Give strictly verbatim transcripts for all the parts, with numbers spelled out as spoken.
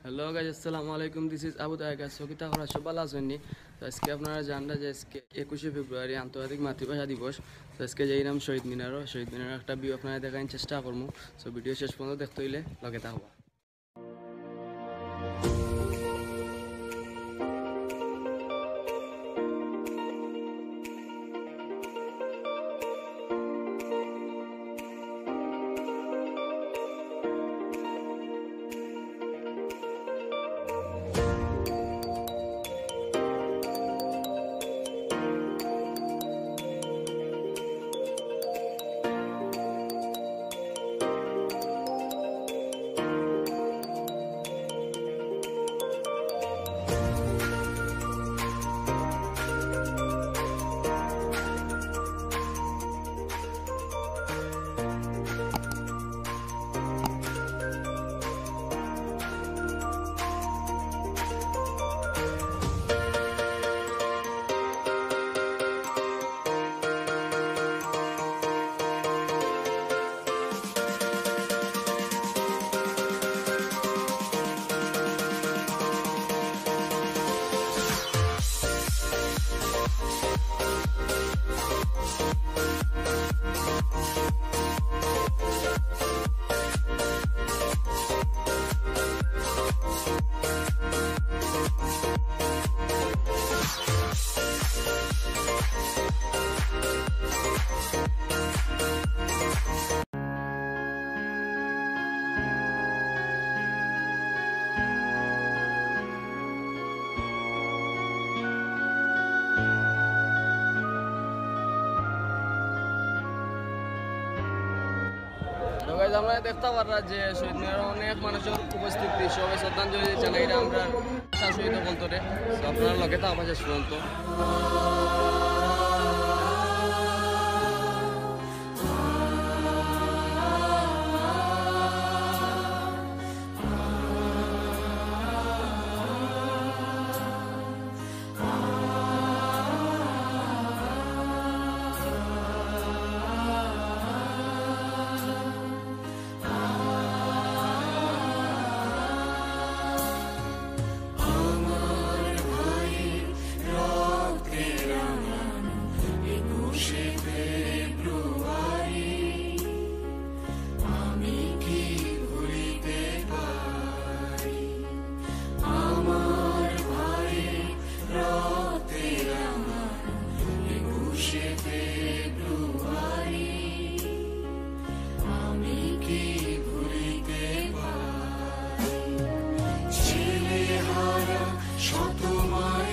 Hello guys, আসসালামু আলাইকুম। This is Abu Taher. So কিতা খবর, সব ভালা আছইন নি? তো আজকে আপনারা জানরা যে আজকে একুশে ফেব্রুয়ারি আন্তর্জাতিক মাতৃভাষা দিবস। তো আজকে যাইরাম শহীদ মিনারো, শহীদ মিনারর একটা ভিউ আপনারারে দেখাইন চেষ্টা করমু। So ভিডিও শেষ পর্যন্ত দেখতে অইলে লগে থাকবা। তো guys, আমরা দেখতা পাররা যে শহীদ মিনারো অনেক মানুষর উপস্থিতি, সবে শ্রদ্ধাঞ্জলি জানাইরা আমরার ভাষা শহীদ অকলতরে। তো আপনারা লগে থাকবা শেষ পর্যন্ত।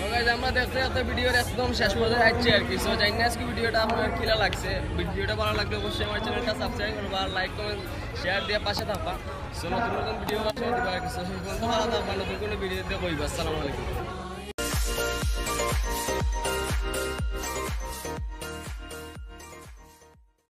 তো guys, আমরা দেখতে দেখতে ভিডিওর একদম শেষ পর্যায়ে আইছি আর কি। So জানি না আজকে ভিডিওটা আপনার কিলা লাগছে। ভিডিওটা ভালা লাগলে অবশ্যই আমার চ্যানেলটা সাবস্ক্রাইব করবা, আর লাইক, কমেন্ট, শেয়ার দিয়া পাশে থাকবা। So নতুন নতুন ভিডিও পাশে দিবা আর কি। So সেই পর্যন্ত ভালা থাকবা, নতুন কোনো ভিডিওতে কইবা। আসসালামু আলাইকুম।